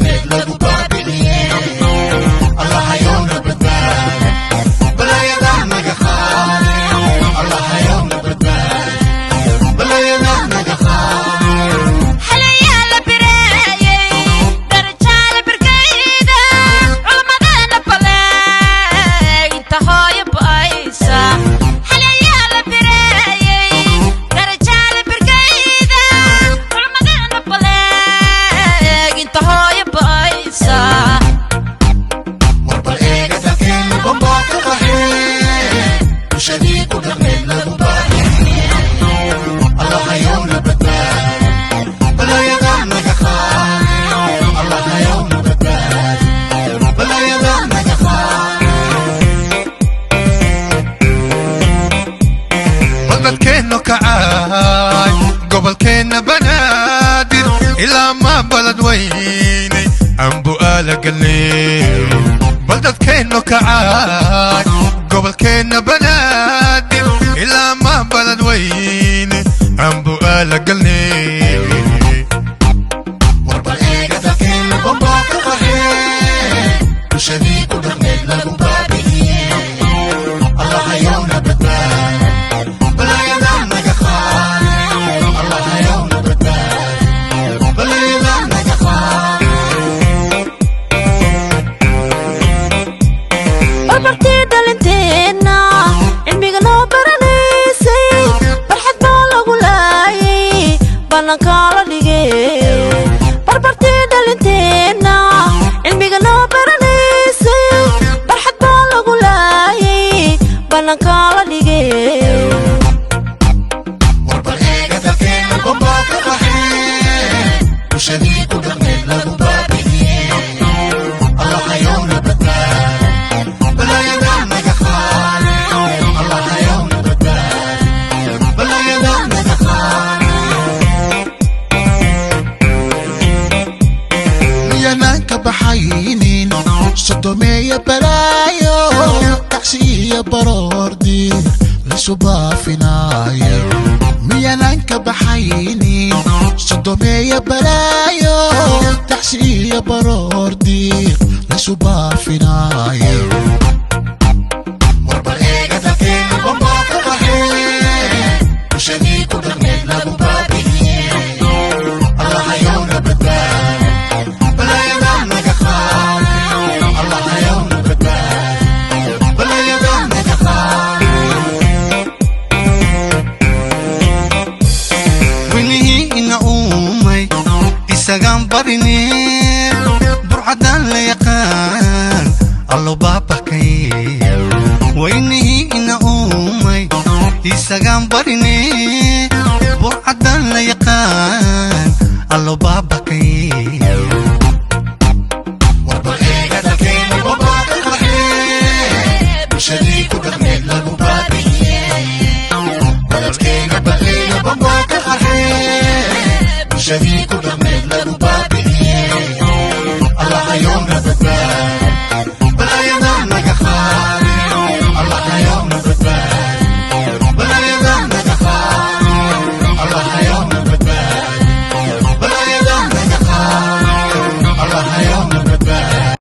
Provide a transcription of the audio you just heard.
Dhaqneed lagu baabi'iye. Allahayowna badbaadi, balaayada naga qaade. Allahayowna badbaadi, balaayada naga qaade. Xalayaa la bireeyey, darajaala birkayda, culmadana baleey inta hooyo ba'aysa. Xalayaa la bireeyey, darajaala birkayda, culmadana baleey inta hooyo ba'aysa. Warbal eega dalkeena, bambaa ka qaxee, bulshadii ku dhaqneed lagu baabi'iye. Allahayowna badbaadi, balaayada naga qaade. Allahayowna badbaadi, balaayada naga qaade. Badadkeennu kacaay, gobolkeenna Banaadir ilaa ma balad weynay ambu'aala galley. Baldadkeennu kacaay, gobolkeenna Banaadir ilaa ma balad weyne ambu'aala galley. Warbal eega dalkeena, bambaa ka qaxee, bulshadii ku dhaqneed lagu baabi'iye. Allahayowna badbaadi, balaayada naga qaade. Allahayowna badbaadi, balaayada naga qaade. Barbartii dhalinteenna cilmiga noo baranaysay, barxad baa lagu laayay, bannaankaa la dhigay. Barbartii dhalinteenna cilmiga noo baranaysay, barxad baa lagu laayay, bannaankaa la dhigay. Warbal eega dalkeena, bambaa ka qaxee, bulshadii ku dhaqneed lagu baabi'iye. Allahayowna badbaadi, balaayada naga qaade. Allahayowna badbaadi, balaayada naga qaade. Miyanaan ka baxaynin sodomeeya balaayo, tacsi iyo baroordi lisu baafinaayo? Miyanaan ka baxaynin sodomeeya balaayo, tacsi iyo baroordi